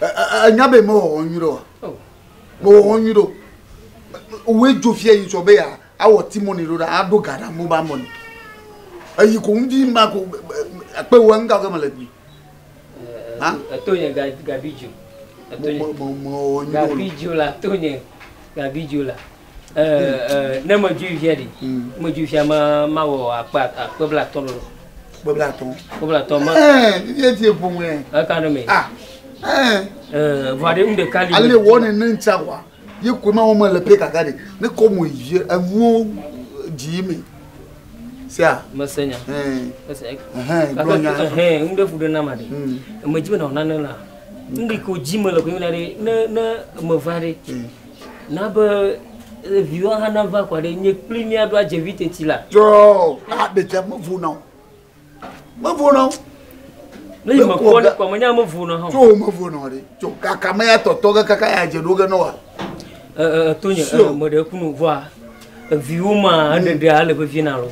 Enya be mewɔwɔ nyui ɖe oa? Mewɔwɔ nyui ɖe o. Woe dzo fia yi tsɔ be ya awɔ timɔni ɖo ɖa aɖo ga ɖa mobile money. Eyi ko ŋdi ma ko akpe wo ŋga ke mele gbi. Ha? Eto nye gabi dzo. Eto nye. Mewɔwɔ nyui ɖe o. Gabi dzo la to nye gabi dzo la. Ne me dzu via ɖi. Me dzu via ma ma wɔ akpe akpe bla tɔ lolo. Akpe bla tɔ. Akpe bla tɔ ma. Eh, vivie tie ƒo ŋue. Eka ɖe me. Ah. Eh. Eh, vɔ ɖe ŋu ɖeka li. Ale wɔ ne ne ŋtsa wa. Ye koe ma wɔ me le pe kaka ɖe. Ne kɔ mo yi enuwo dzi me. Sia. Mese nya. Eh. Mese. Eh, gblɔ nya. Eh, ŋu ɖe fu ɖe na ma ɖe. Me dzi me na nane la. Ŋu ɖe ko dzi me le ko mi la ɖe. Ne ne me va ɖe. Na be viwo hã nava kɔ ɖe nye kpli mía ɖo adze vi teti la. Dzɔ a ɖevia mevo na o. Mevo na o. Ne yi me kpɔ ne kɔ menya mevo na hã. Tso mevo na o ɖe. Tso kaka me ya tɔtɔ ge kaka ya dze ɖo ge ne wa. Ɛ ɛ to nye ɛ me ɖe kunu vɔa eviwo ma eɖeɖea ele vevie na lo.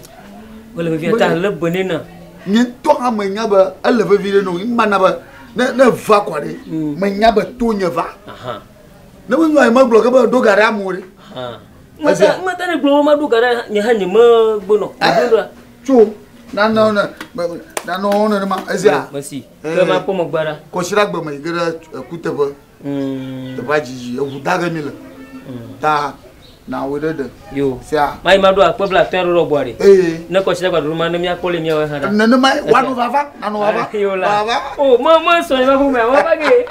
Ele vevie ta le be ne na. Nye ŋutɔ hã menya be ele vevie ɖe no. Ŋma na be ne ne va kɔ ɖe. Menya be to nye va. Aha. Ne me nyɔa me gblɔ ke be ɖo ga ɖe amewo ɖe. Meta meta ne gblɔ ma ɖo ga ɖe nye hã nye me gbonɔ. Tso nanɔ ne nanɔ ne ma ezia. Mesi. Ke ma kpɔ megbe ɖa. Kɔsiɖa gbe me yi ge ɖe ekuteƒe. Teƒea dzidzi eʋu da ge mi le. Ta na wo ɖe ɖe. Yo. Sia. Ma yi ma ɖo akpe bla tɔe ɖo ɖe gbɔa ɖe. Ee. Ne kɔsiɖa gba ɖo ma ne mía kpɔ le míawo hã ɖa. Nenema woanɔ vava nanɔ vava. Yo la. Vava. O me me sɔ nye ma ƒome ma va ge.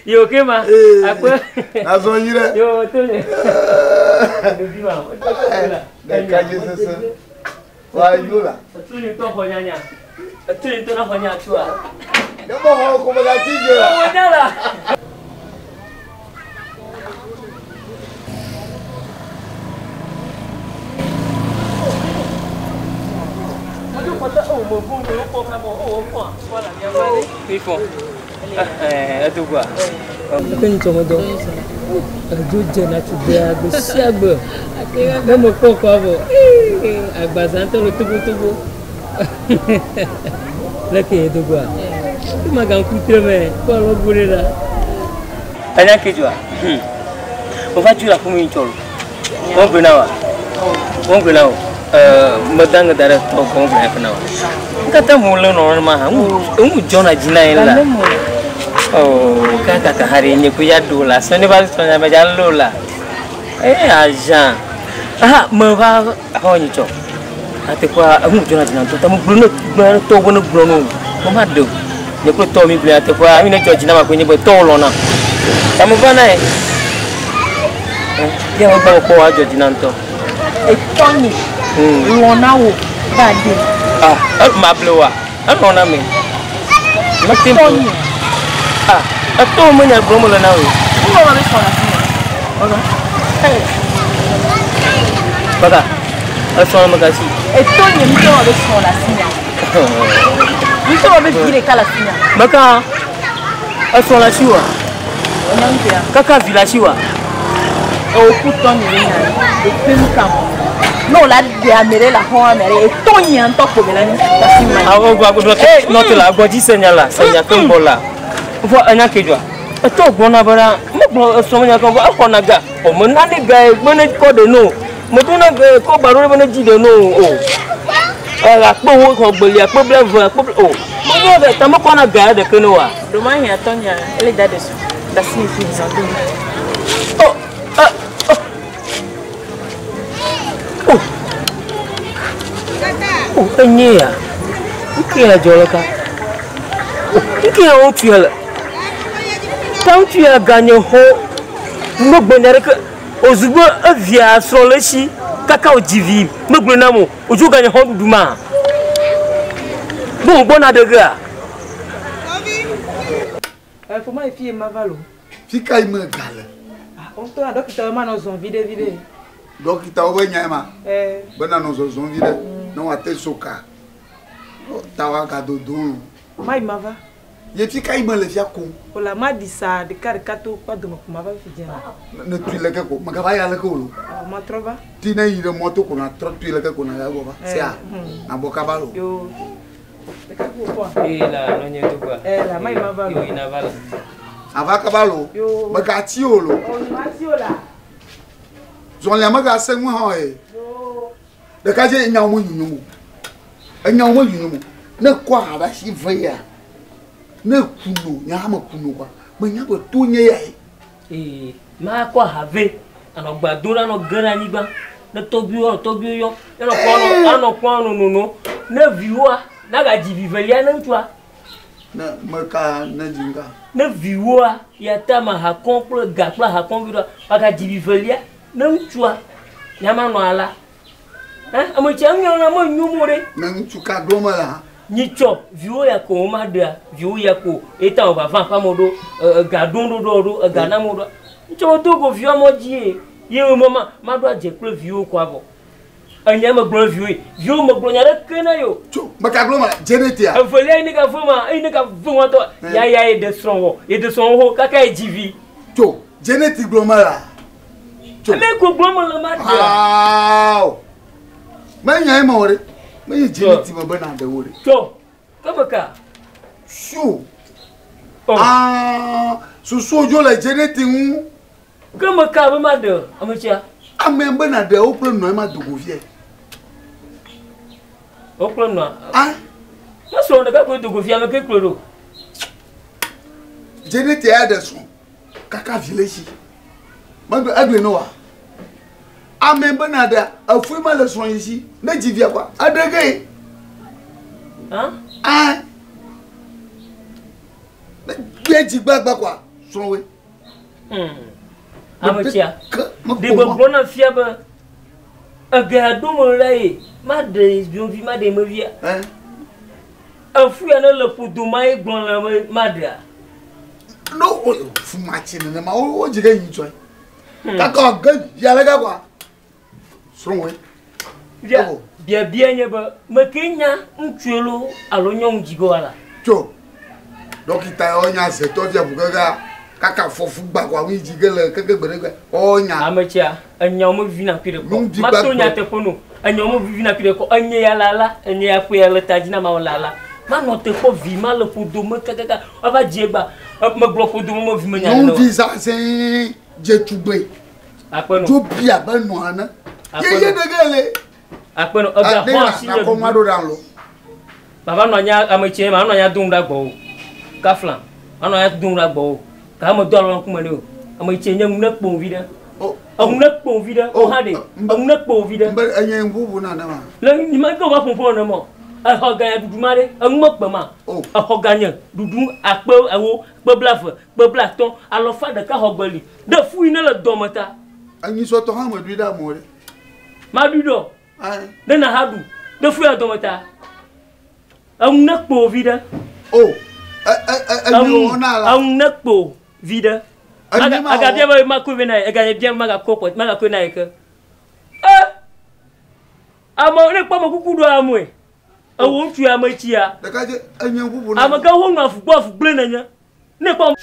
Yo ke ma. Ee. Akpe. Azɔ yi ɖe. Yo to nye. Ɖevi ma. Ɖeka dzi sese. Wa yo la. Etu ni tɔ xɔ nyanya. Etu ni tɔ na xɔ nya tsoa. Ne mo xɔ ko me gati dze la. Mo nya la. Eke ŋutsɔ me dɔ. Edzo dze na tugbea gbe sia gbe. Ne mekpɔ kɔ vɔ, agbaza ŋutɔ le tobotobo. Leke ye dogoa? Magaŋku tre me, kpɔ alɔgo ɖe la. Enya ke dzɔa? Meva tso le aƒeme ŋutsɔ lo. Wogblɔe na wa? Wogblɔe na wo? Meda ŋe da ɖe tɔ gbɔ wogblɔe hafi na wa. Nu ka ta mo le nɔ ma hã? Ŋu dzɔna dzi na ye la. Oh, kaka hã ɖe nye ko ya ɖo la. Sɔ ne va sɔ nya me dza lo la. Eh, ajan. Aha, meva aƒeme nyitsɔ. Nyateƒea, eŋu dzɔna dzi na ŋutɔ. Ta megblɔ ne gblɔ ne tɔwo be ne gblɔ no. Wo ma ɖe o. Nye kple tɔwo mi gblɔ nyateƒea, emi ne dzɔ dzi na ma koe nye be tɔwo lɔ̃na. Ta meva na ye. Ya megba mekpɔ wa dzɔ dzi na ŋutɔ. Etɔnye lɔ̃na wò va ɖe. Ah, mable wa. Elɔ̃na me. Mete ŋu. Etɔnye. Ah, etɔwo menya gblɔm mele na wò. Ŋlɔ be sɔna si me. Baka, esɔna me gasi. Etɔnye ŋutɔ wɔ be sɔna si nya. Ŋutɔ wɔ be vi ɖeka le asi nya. Meka, esɔna si wa. Kaka vi le asi wa. Ewo ku tɔnye be nya. Eƒe nu ka mo. Ne wòla ɖe ame ɖe le axɔa me ɖe, etɔnye ŋutɔ kpo be la nyi asi ma. Awo gba gbɔ nɔte la gbɔ dzi se nya la, se nya ke ŋgbɔ la. Vɔ enya ke dzɔa. Etɔ gblɔna bena, megblɔ esrɔ̃ me nya ke vɔ exɔna ga. O me nane ga ye be ne kɔ ɖe no. Meɖo na ga kɔ gba ɖo ɖe be ne dzi ɖe no o. Akpe wo xɔ gbeli, akpe blaeve, akpe bla o. Menye be ta mekɔna ga ya ɖeke ne oa. Ɖo ma hiã tɔnyea, ele da ɖe su. Da si mi fi zã do. O, e, o. O. O, enye ya. Nke ya dzɔ le ka? O, nke ya ŋutsu ya le. Ta ŋutsu ya ganye xɔ. Megblɔ nya ɖeke. Ozu be evia srɔ̃ le esi kaka wòdzi vi. Megblɔe nam o. Odzo ganye xɔ ɖuɖu ma. Be wògbɔna ɖe gea? Foma yi fi ma va lo. Fi ka yi me ga le? Ah, ŋutɔ na dɔkita ma nɔ zɔn viɖe viɖe. Dɔkitawo be nya ma. Eh. Be nanɔ zɔzɔm viɖe. Ne woate so ka. Ta woagadodo lo. Ma yi ma va. Ye fi ka yi me le fia kom? Ola ma ɖi sa ɖeka ɖeka to kpa dome ko ma va fi dze. Ne tui leke ko, megava ya leke o lo. Ah, ma trɔ va. Ti ne yi ɖe mɔto ko na trɔ tui leke ko na ya gbɔ va. Sia. Na bɔ kaba lo. Yo. Ɖeka ko kpɔa. Ee la nɔ nye do gba. Eh la ma yi ma va lo. Yo yi na va la. Ava kaba lo. Yo. Megatsi o lo. O ma ti o la. Zɔlia megase ŋu hã ye. Yo. Ɖekadze enyawo me nyonyo mo. Enyawo me nyonyo mo. Ne kɔ aha ɖe asi ve ya. Ne ku no, nye hã me ku no kɔa. Menya be to nye ya ye. Ee, ma kɔ aha ve. Anɔ gba do ɖe anɔ ge ɖe anyigba. Ne tɔgbuiwo anɔ tɔgbuiwo yɔ. Ne nɔ kpɔ anɔ anɔ kpɔ anɔ nono. Ne viwoa, nagadzi vi velia ne ŋutsua. Ne meka ne dzi ŋka. Ne viwoa, ya ta ma hakɔ kple ga kple hakɔ vi ɖoa, woagadzi vi velia ne ŋutsua. Nyama nɔ ala. Hã, ame tsia ŋu na me nyo mo ɖe. Ne ŋutsu ka ɖo me la. Nyitsɔ viwo ya ko ma ɖea, viwo ya ko eta o vava ƒe amewo ɖo, ega ɖo ɖo ɖo ɖo, ega na amewo ɖo. Ŋutsu wo do go viwo amewo dzi ye, ye me ma, ma ɖo adze kple viwo ko avɔ. Enya me gblɔ viwo ye, viwo me gblɔ nya ɖe ke na yo. Tso, me ka gblɔ ma, dze ɖe tea. Evelia yi ne ka ve ma, eyi ne ka ve ma tɔ, ya ya ye ɖe srɔ̃ wɔ, ye ɖe srɔ̃ wo kaka ye dzi vi. Tso, dze ɖe ti gblɔ ma la. Tso. Ame ko gblɔ me le ma ɖe. Aao. Me nya ye ma wɔ ɖe. Me yi dze ɖe ti me be na ɖe wo ɖe. Tso, ke me ka. Su. Aa, susu dzo le dze ɖe ti ŋu. Ke me ka be ma ɖe ame tsia? Ame be na ɖe wo kple nɔe ma dogo vie. Wo kple nɔa? Ah. Me srɔ̃ ɖeka koe dogo vie ame ke kplɔe ɖo. Dze ɖe tia ɖe srɔ̃ kaka vi le si. Megbe egblẽ ne wa. Ame be na ɖe efue ma le srɔ̃ yi si ne dzi via kɔa eɖe ge. Ah? Ah. Ne gbe dzi gbagba kɔa srɔ̃ woe. Ame tsia. Ɖe gbɔgblɔ na fia be ege aɖo me la ye ma ɖe vivi ma ɖe me via. Efu ya ne le ƒodo ma ye gblɔ le be ma ɖea. No o fu ma tsi nene ma wo dzi ke yi tsɔe. Kaka ge via le ga kɔa srɔ̃ woe. Via biabia nye be me ke nya ŋutsue lo alo nyɔnu dzi go ala. Tso dɔkita yɔ nya zetɔ via ʋu kaka kaka fɔfu gba kɔa ŋu dzi ge le keke gbe ɖe gbe ɔ nya. Ame tsia enyawo me vivina kui ɖe kɔ. Nuŋuti Ma to gbagbe. nya teƒe no. Enyawo me vivina kui ɖe kɔ. Enye ya la la, enye ya ƒe ya le ta dzi na ma wɔ la la. Ma nɔ te kpɔ vi ma le ƒodo me kakaka. Ava dzi egba. Megblɔ ƒodo me me vi me nya ɖe ne Nyɔnuvi o. zazɛ̃ dze tugbe. Akpe no. Dzo bia be nɔa ne. Akpe Yeye no. ɖe ge le. Akpe no. Ega Ah, ne xɔ na- asi na nye kɔ ŋua ɖuɖu. ɖo ɖa lo. Baba nɔ anya ame tse ma nɔ anya dom ɖa gbɔ o. Kafla. Ma nɔ anya dom ɖa gbɔ o. Ka ame do alɔ ŋkume ne o. Ame tse nye ŋu ne kpɔ vi ɖe. O. Eŋu ne kpɔ vi ɖe. O hã ɖe. Eŋu ne kpɔ vi ɖe. Mbe enye ŋuʋu na ne ma. Le ni ma ke va ƒoƒo ne mɔ. Exɔ ga ya ɖuɖu ma ɖe. Eŋu me kpe ma. O. Exɔ ga nye ɖuɖu akpe ewo, kpe blaeve, kpe blatɔ̃, alɔfa ɖeka xɔ gbe li. Ɖe fu yi ne le dɔme ta. Enyi sɔtɔ hã me ɖui ɖe amewo ɖe. Ma ɖui ɖɔ. Ayi. Ne na ha ɖu. Ɖe fu ya dɔme ta. Eŋu ne kpo vi ɖe. O. Enyi wɔ na la. Eŋu ne kpo vi ɖe. Enyi ma Aga wɔ. bia be ma koe ve na ye. Ega bia be ma ga ko kɔ, ma ga koe na ye ke. Ame ne kpɔ ame kuku ɖo amoe. Ewo ŋutsu ya ame tsia. Ɖeka dze enye ŋuʋu na. Ame ke wo nɔ afu gbɔ afu gblẽ nenye. Ne kpɔ.